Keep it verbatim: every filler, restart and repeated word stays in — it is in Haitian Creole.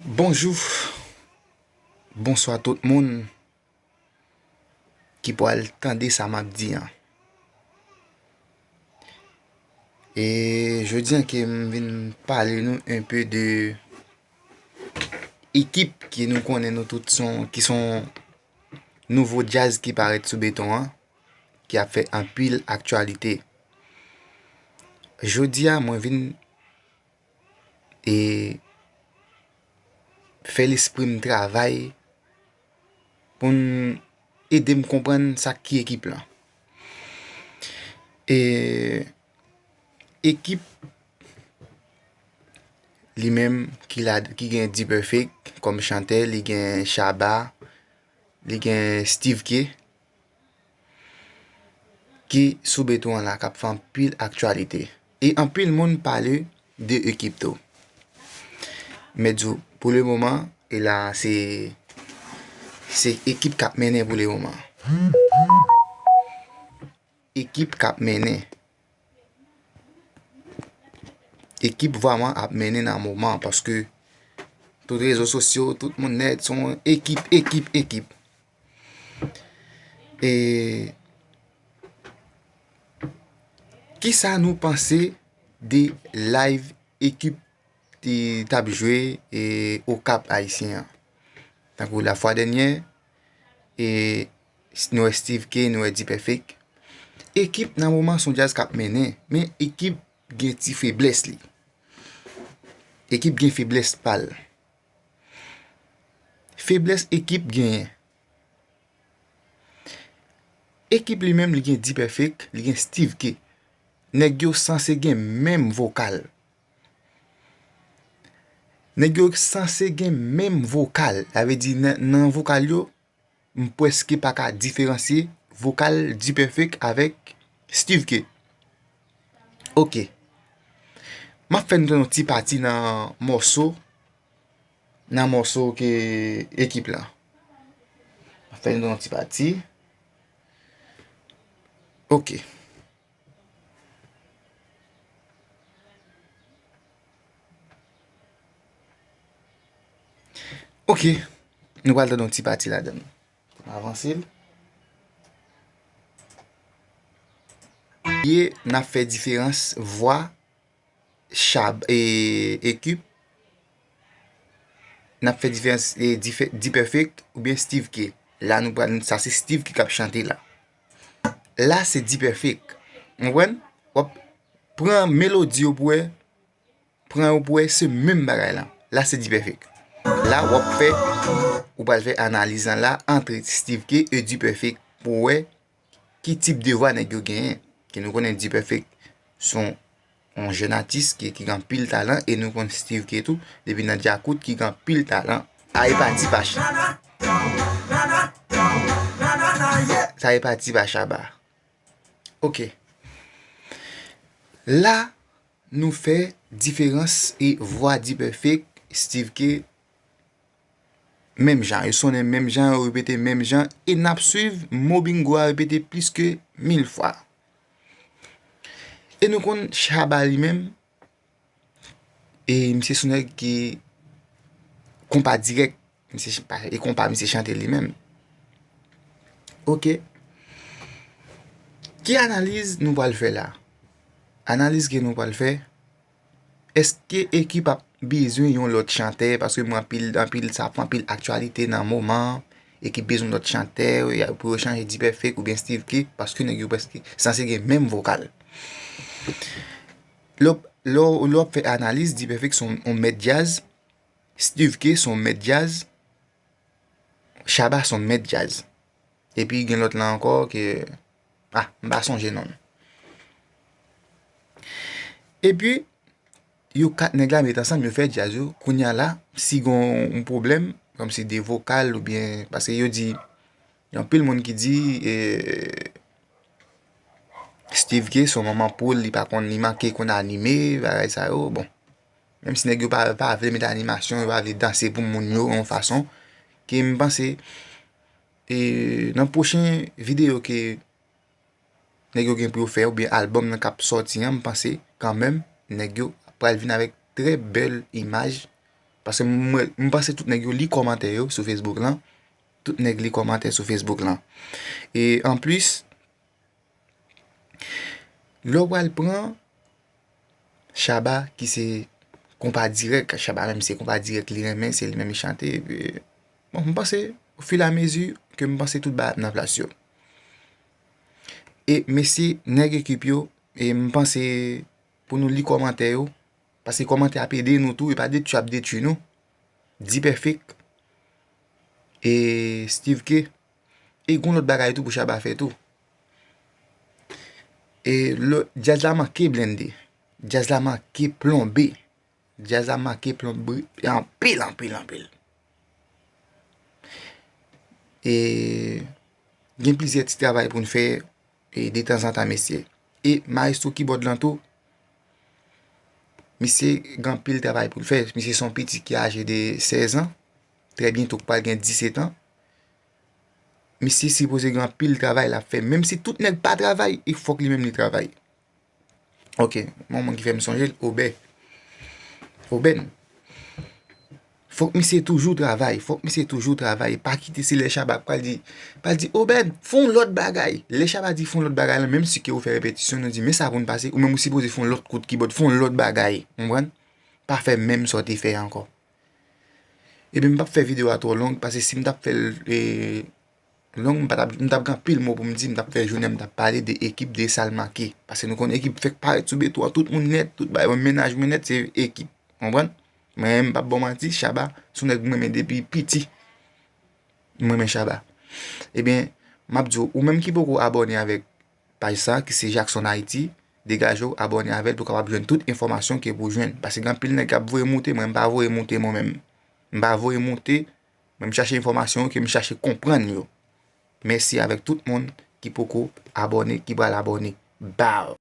Bonjou, bonswa tout moun ki pral tande sa m ap di an. E jodi an ke m vin pale nou enpe de ekip ke nou konnen nou tout son, ki son nouvo djaz ki parèt sou beton an, ki ap fè anpil aktyalite. Jodi a, mwen vin e fè lespri m travay pou n ede m konprann sa ki ekip lan. E ekip li menm ki la, ki gen D-Perfect kòm chantè, li gen Shabba, li gen Steve K, ki sou beton an la, k ap fè anpil aktyalite. E anpil moun pale de ekip tou. Mèt di w, pou le moman, e la, se, se ekip k ap mennen pou le moman. Ekip k ap mennen. Ekip vrèman ap mennen nan moman, paske tout rezo sosyo, tout moun nèt, se yon ekip, ekip, ekip. E kisa nou panse de live ekip ki t ap jwe, e, Okap Ayisyen an? Tankou lafwa dènyè, e, nou wè Steve K, nou wè D-Perfect. Ekip nan moman se yon djaz k ap mennen, men ekip gen ti feblès li. Ekip gen feblès pa l. Feblès ekip genyen. Ekip li menm, li gen D-Perfect, li gen Steve K. Nèg yo sanse gen menm vokal. Nèg yo sanse gen menm vokal. Sa vle di, nan, nan vokal yo, m prèske pa ka diferansye vokal D-Perfect avèk Steve K. Oke. M ap fè nou tande yon ti pati nan mòso, nan mòso ke ekip la. M ap fè nou tande yon ti pati. Oke. Oke, nou pral tande yon ti pati ladan l. Avanse l. Ye, n ap fè diferans vwa Shabba e ekip. N ap fè diferans e dife- D-Perfect oubyen Steve K. La nou pral, sa se Steve K k ap chante la. La se D-Perfect. Ou konprann? W ap pran melodi yo pou wè, pran yo pou wè, se menm bagay la. La se D-Perfect. La w ap fè, ou pral fè analiz lan la ant Steve K e D-Perfect pou wè ki tip de vwa nèg yo genyen. Ke nou konnen D-Perfect se yon, yon jèn atis ki, ki gen anpil talan, e nou konn Steve K tou, depi nan Djakout ki gen anpil talan. Sa e pati pa Ch-, sa e pati pa Shabba. Oke. La, nou fè diferans e vwa D-Perfect, Steve K, menm jan. Yo sonnen menm jan, yo repete menm jan, e n ap swiv mo bingo a repete plis ke mil fwa. E nou konn Shabba li menm, e misye se yon nèg ki konpa dirèk, misye ch-, pa, e konpa misye chante li menm. Oke. Ki analiz nou pral fè la? Analiz ke nou pral fè, èske ekip ap bezwen yon lòt chantè? Paske mwen anpil, anpil, sa ap fè anpil aktyalite nan moman an. Ekip bezwen lòt chantè, y a, pou yo chanje D-Perfect oubyen Steve K, paske nèg yo prèske sanse gen menm vokal. Lè w, lè w, lè w ap fè analiz, D-Perfect se yon, yon mèt djaz, Steve K se yon mèt djaz, Shabba se yon mèt djaz. Epi gen lòt lan ankò ke, ah, m pa sonje non l. Epi, yo kat nèg la met ansanm, yo fè djaz yo. Kounye a la, si gen yon pwoblèm, kòmsi de vokal oubyen, paske yo di, gen anpil moun ki di, e, Steve K se yon manman poul, li pa konn, li manke konn anime, bagay sa yo, bon. Menm si nèg yo pa, pa vle met animasyon, yo pa vle danse pou moun yo yon fason, ke m panse, e, nan pwochen videyo ke nèg yo gen pou yo fè, oubyen albòm nan k ap sòti an, m panse kanmenm, nèg yo pral vin avèk trè bèl imaj Paske m, m panse tout nèg yo li kòmantè yo sou Facebook lan. Tout nèg li kòmantè sou Facebook lan. E anplis, lè w pral pran Shabba ki se konpa dirèk, Shabba menm se konpa dirèk li renmen, se li menm li chante. Epi, bon, m panse, ofilamezi ke m panse tout bagay ap nan plas yo. E mesye, nèg ekip yo, e m panse pou nou li kòmantè yo, paske kòmantè ap ede nou tou, e pa detwi ap detwi nou. D-Perfect, e Steve K, e gon lòt bagay tou pou Shabba fè tou. E lè, djaz la manke blende. Djaz la manke plonbe. Djaz la manke plonbe anpil, anpil, anpil. E gen plizyè ti travay pou n fè, e detanzantan, mesye. E maestro kibòd lan tou, misye gen anpil travay pou l fè. Misye se yon pitit ki aje de sèz an. Trè byento k pral gen disèt an. Misye sipoze gen anpil travay l ap fè. Menm si tout nèg pa travay, e fòk li menm li travay. Ok, yon moun ki fè m sonje l, Obè. Obèn. Fòk misye toujou travay, fòk misye toujou travay. Pa kite se lè Shabba pral di, pral di, Obèn, fè yon lòt bagay. Lè Shabba di fè yon lòt bagay lan, menm si ke ou fè repetisyon, nou di, men sa pou n pase, ou menm ou sipoze fè yon lòt kout kibòd, fè yon lòt bagay. Konprann? Pa fè menm sa w te fè a ankò. Ebyen, m p ap fè videyo a twò long, paske si m t ap fè l, e, long, m pa t ap, m t ap gen anpil mo pou m di, m t ap fè jounen, m t ap pale de ekip, de sa l manke. Paske nou konnen ekip fèk parèt sou beton an, tout moun nèt, tout bagay, mennaj mwen nèt, se ekip. Konprann? Mwen, m p ap ba w manti, Shabba, se yon nèg m renmen depi piti. M renmen Shabba. Ebyen, m ap di w, ou menm ki poko abòne avèk paj sa, ki se Jackson Haïti, degaje w, abòne avè l pou w kapab jwenn tout enfòmasyon ke pou w jwenn. Paske gen anpil nèg k ap voye moute, mwen m pa voye moute mwen menm. M pa voye moute, mwen m chache enfòmasyon yo, ke m chache konprann yo. Mèsi avèk tout moun ki poko abòne, ki pral abòne. Baw!